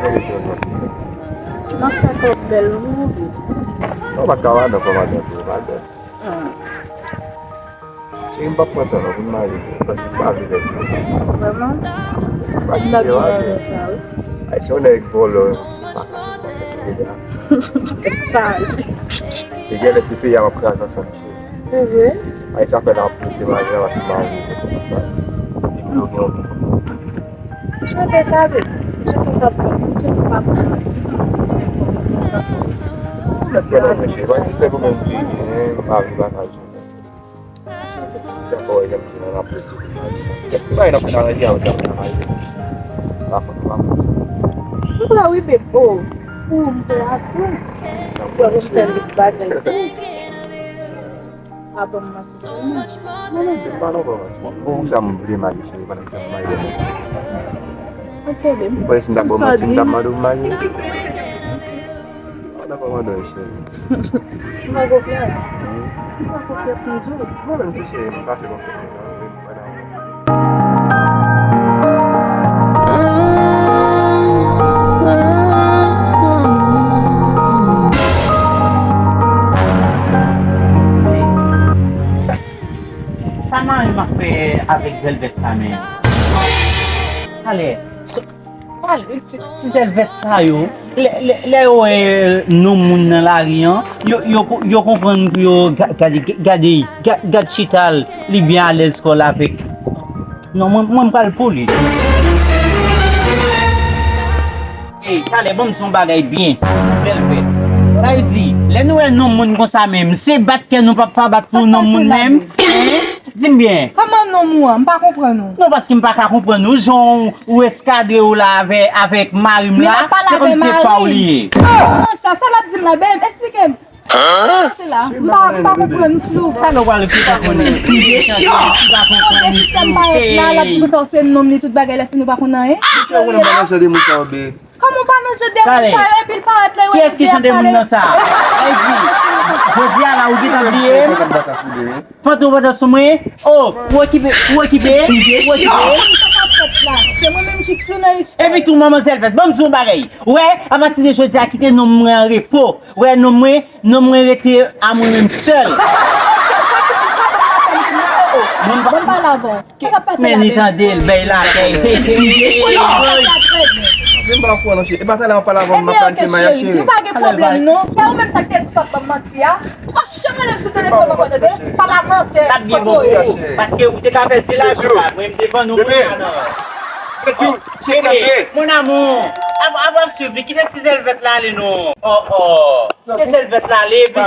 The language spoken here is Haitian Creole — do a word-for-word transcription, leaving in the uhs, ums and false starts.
Mwen te jwenn mwen. M ap fè kòb bèl wi. Non, pa ka madan, pa madan, pa madan. Cheri, m p ap pran tan non pou m marye, paske m pa vle pèdi. Vrèman? Fatige, m ap vin avè sa wi. Ay, se yon nèg vòlò. Chaje. E genlè se peyi a m ap kraze ansanm, cheri. Se vre? Ay, sa fè n ap pouse marye a, paske m pa vle pèdi. Chante sa vre. Chante sa vre. Chante pa pou sa. Mèt fè nan men, cheri. Paske se pou mwen ki, eh, m pa vle bagay. Sa fò e janm di nan apre se ti bagay nan fè nan redi a sa fè nan redi. Pa fò pa fò sa. M kwè wi bebe. Oh, oh, m kwè a tou. Sa fò se li bagay. Apa m mati. Non non, pa non pa mati. Bon, sa m vle mari cheri pandan sa m mari. Ok, ben. Mwen si m ta bon mati, m ta mande w mari. Mwen nan kòmandan, cheri. Ou pa konfyans? Ou pa konfyans nan Dye? Mwen menm tou, cheri, m pase konfyans nan Dye. Sa, sa mari m ap fè avèk zèlvèt sa menm? Talè, so, Pale, ti, ti zèlvèt sa yo, lè, lè, lè yo wè non moun nan lari an, yo, yo, yo konprann pou yo ga-, gade, gade, ga-, gad chita l, li byen alèz kò l avèk. Non, mwen, mwen m pral pou li. Ey, talè, ban m di yon bagay byen, zèlvèt. Sa vle di, lè nou wè non moun konsa menm, se bat kè nou p ap pa bat pou non moun menm? Hein? Di m byen. Kòman non m ou an? M pa konprann ou. Non, paske m pa ka konprann ou, jan w eskadre w la avè, avèk mari m la, se kòmsi se pa w li ye. Kòman sa? Sa l ap di m la, bèm, esplike m. Kòman se la? M pa, m pa konprann, m flou. Sa nou pral ki pa konnen. Ki pa konprann. Sistèm parèt la, l ap di konsa w se nonm li, tout bagay, lè fini ou pa konn anyen. Misye ou konnen pa nan jan de moun sa yo, be. Kòman w pa nan jan de moun sa yo epi l parèt la yo. Kiyès ki jan de moun nan sa? Sa vle di, jodi a la ou gentan bliye m? Pantan pantan sou mwen? Oh, ou okipe, ou okipe, ou okipe. Sa k ap fèt la? Se mwen menm ki flou nan istwa. Epi tou manman zèlvèt, ban m di w yon bagay. Ou wè, apati de jodi a kite non mwen an repo. Ou wè non mwen, non mwen rete a mwen menm sèl. Mwen pa, mwen pale avè w. Sa k ap pase la, men li tande l, bèy lakèy. Mwen pa kwè non, cheri. E pa talè w ap pale avè m, m ap planifye maryaj, cheri. Nou pa gen pwoblèm non. Se ou menm sa k te di w p ap ban m manti a. Ou pa janm rele m sou telefòn ankò, tande? Pa la mantè. L ap byen bon pou ou, paske ou te ka pèdi lavi w la. Mwen m te vann ou, mwen pa nan. Bebe, mon amour, ap, ap, ap swiv li, kite ti zèlvèt la ale non. Oh, oh. Kite zèlvèt la ale, epi